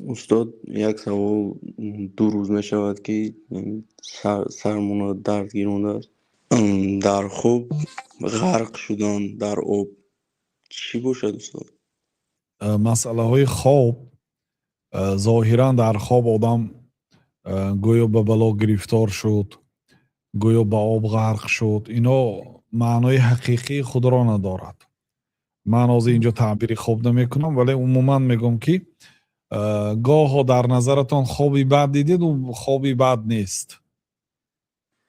Устод, як савол. 2 рӯз мешавад, ки сармона дард гирондааст. Дар хоб ғарқ шудан дар об чӣ бошад, устод? Масъалаҳои хоб, зоҳиран дар хоб одам гӯё ба бало гирифтор шуд, гӯё ба об ғарқ шуд, ино маънои ҳақиқии худро надорад. Ман ҳозир инҷо таъбири хоб намекунам, вале умуман мегӯям, ки гоҳо дар назаратон хоби бад дидед, ӯ хоби бад нест.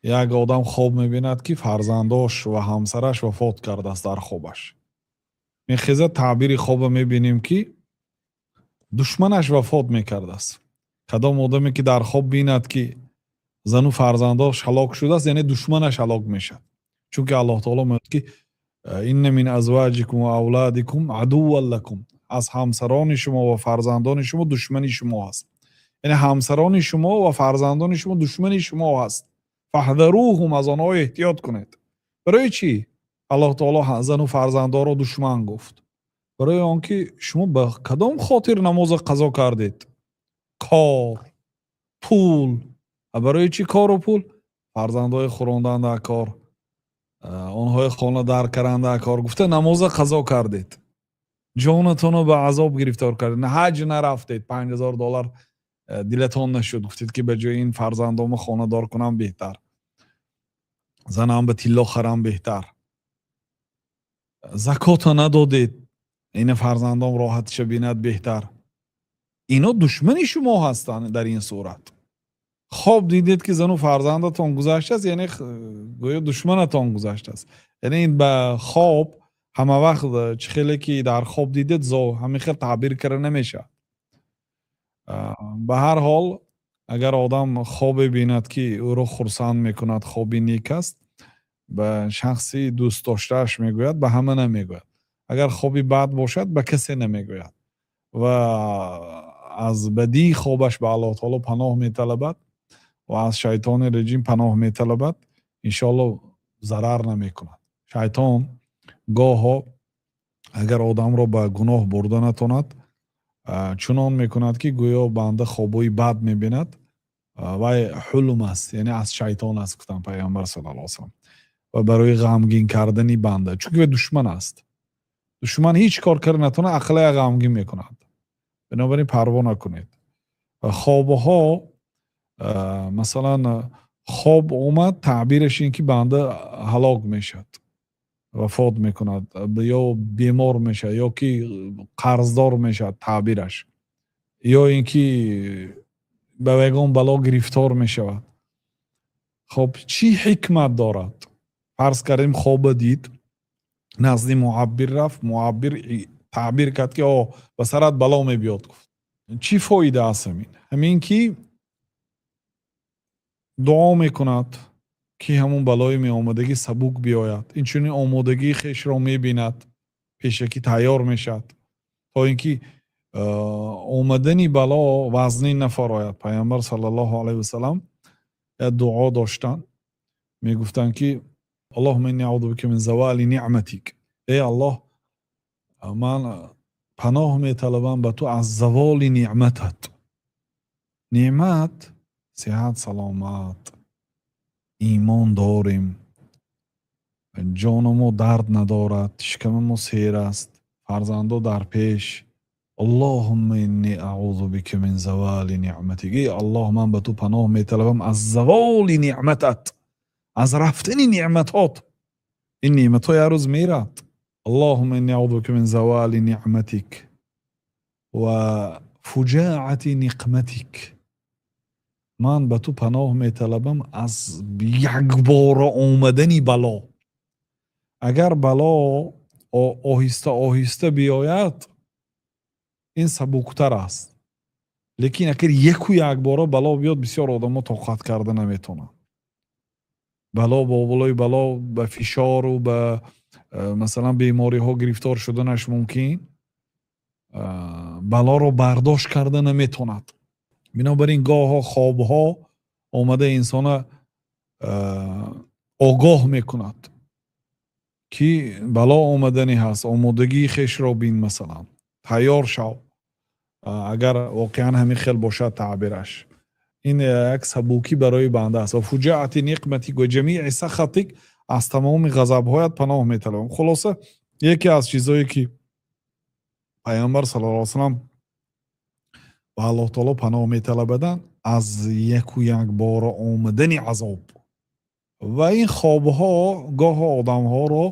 Як одам хоб мебинад, ки фарзандош ва ҳамсараш вафот кардааст. Дар хобаш мехезад, таъбири хоба мебинем, ки душманаш вафот мекардааст. Кадом одаме ки дар хоб бинад, ки зану фарзандош ҳалок шудааст, яъне душманаш ҳалок мешавад, чунки Аллоҳ таоло мегӯяд, ки إن من أزواجكم وأولادكم عدوا لكم, аз ҳамсарони шумо ва фарзандони шумо душмани шумо ҳаст, яъне ҳамсарони шумо ва фарзандони шумо душмани шумо ҳаст. فاحذروهم, аз онҳо эҳтиёт кунед. Барои чӣ Аллоҳ таоло зану фарзандоро душман гуфт? Барои он ки шумо ба кадом хотир намоза қазо кардед? Кор, пул. Барои чӣ кору пул? Фарзандҳои хӯрондан дар кор, онҳои хона дар кардан дар кор гуфта, намоза қазо кардед, ҷонатонро ба азоб гирифтор кардед, ҳаҷ нарафтед, 5000 доллар дилатон нашуд, гуфтед, ки ба ҷои ин фарзандомо хонадор кунам беҳтар, занам ба тилло харам беҳтар. Закота надодед, ина фарзандом роҳатша бинад беҳтар. Ино душмани шумо ҳастанд. Дар ин сурат хоб дидед, ки зану фарзандатон гузаштааст, яъне гӯё душманатон гузаштааст. Яъне ин ба хоб ҳама вақт чӣ хеле ки дар хоб дидед, ҳамин хел таъбир карда намешавад. Ба ҳар ҳол, агар одам хобе бинад, ки ӯро хурсанд мекунад, хоби нек аст, ба шахси дӯстдоштааш мегӯяд, ба ҳама намегӯяд. Агар хоби бад бошад, ба касе намегӯяд ва аз бадии хобаш ба Аллоҳ таоло паноҳ металабад ва аз шайтони раҷим паноҳ металабад. Иншоалло, зарар намекунад. Шайтон гоҳо агар одамро ба гуноҳ бурда натонад, чунон мекунад, ки гӯё банда хобҳои бад мебинад. Вай ҳулм аст, яъне аз шайтон аст, гуфтанд Пайғамбар саллаллоҳу алайҳи васаллам, ва барои ғамгин кардани банда, чунки вай душман аст. Душман ҳеҷ кор карда натавонад, ақлая ғамгин мекунад. Бинобар ин парво накунед. Хобҳо, масалан, хоб омад, таъбираш ин ки банда ҳалок мешавад, вафот мекунад ё бемор мешавад, ё ки қарздор мешавад таъбираш, ё ин ки ба ягон бало гирифтор мешавад. Хоб, чӣ ҳикмат дорад? Фарз кардем, хоба дид, назди муаббир рафт, муаббир таъбир кард, ки о, ба сарат бало мебиёд, гуфт. Чӣ фоида аст ҳамин? Ҳамин ки дуо мекунад, ки ҳамун балои меомадагӣ сабук биёяд. Инчунин омодагии хешро мебинад, пешакӣ тайёр мешавад, то ин ки омадани бало вазнин нафарояд. Пайғамбар саллаллоҳу алайҳи васалам як дуо доштанд, мегуфтанд, ки اللهم إني أعوذ بك من زوال نعمتك, эй Аллоҳ, ман паноҳ металабам ба ту аз заволи неъматат. Неъмат — сиҳат, саломат, имон дорем, ҷону мо дард надорад, шиками мо сер аст, фарзандо дар пеш. اللهم إني أعوذ بك من زوال نعمتك, эй Аллоҳ, ман ба ту паноҳ металабам аз заволи неъматат, аз рафтани неъматҳот. Ин неъматҳо як рӯз мерад. اللهم إني أعوذ بك من زوال نعمتك وفجاءة نقمتك, ман ба ту паноҳ металабам аз якбора омадани бало. Агар бало оҳиста оҳиста биёяд, ин сабуктар аст, лекин агар яку якбора бало биёд, бисёр одамо тоқат карда наметавонанд. Бало бо болои бало, ба фишору ба масалан, бемориҳо гирифтор шуданаш мумкин, балоро бардошт карда наметавонад. Бинобар ин гоҳо хобҳо омада инсона огоҳ мекунад, ки бало омаданӣ ҳаст, омодагии хешро бин, масалан, тайёр шав. Агар воқеан ҳамин хел бошад таъбираш, ин як сабукӣ барои банда аст. وفجاءة نقمتك وجميع سخطك, аз тамоми ғазабҳоят паноҳ металабам. Хулоса, яке аз чизое, ки Пайғамбар саллаллоҳу алайҳи васаллам ба Аллоҳ таоло паноҳ металабаданд, аз яку якбора омадани азоб. Ва ин хобҳо гоҳо одамҳоро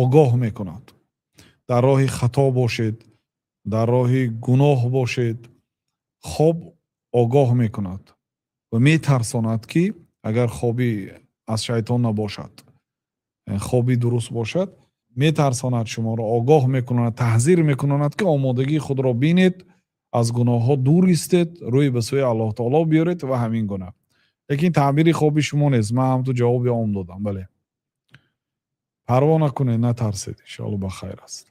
огоҳ мекунад: дар роҳи хато бошед, дар роҳи гуноҳ бошед, хоб огоҳ мекунад ва метарсонад, ки агар хоби аз шайтон набошад, хоби дуруст бошад, метарсонад шуморо, огоҳ мекунад, таҳзир мекунад, ки омодагии худро бинед, аз гуноҳҳо дур истед, рӯй ба сӯи Аллоҳ таоло биёред ва ҳамин гуна. Лекин таъбири хоби шумо нест, ман ҳам ту ҷавоби ом додам. Бале, парво накунед, натарсед, иншоалло ба хайр аст.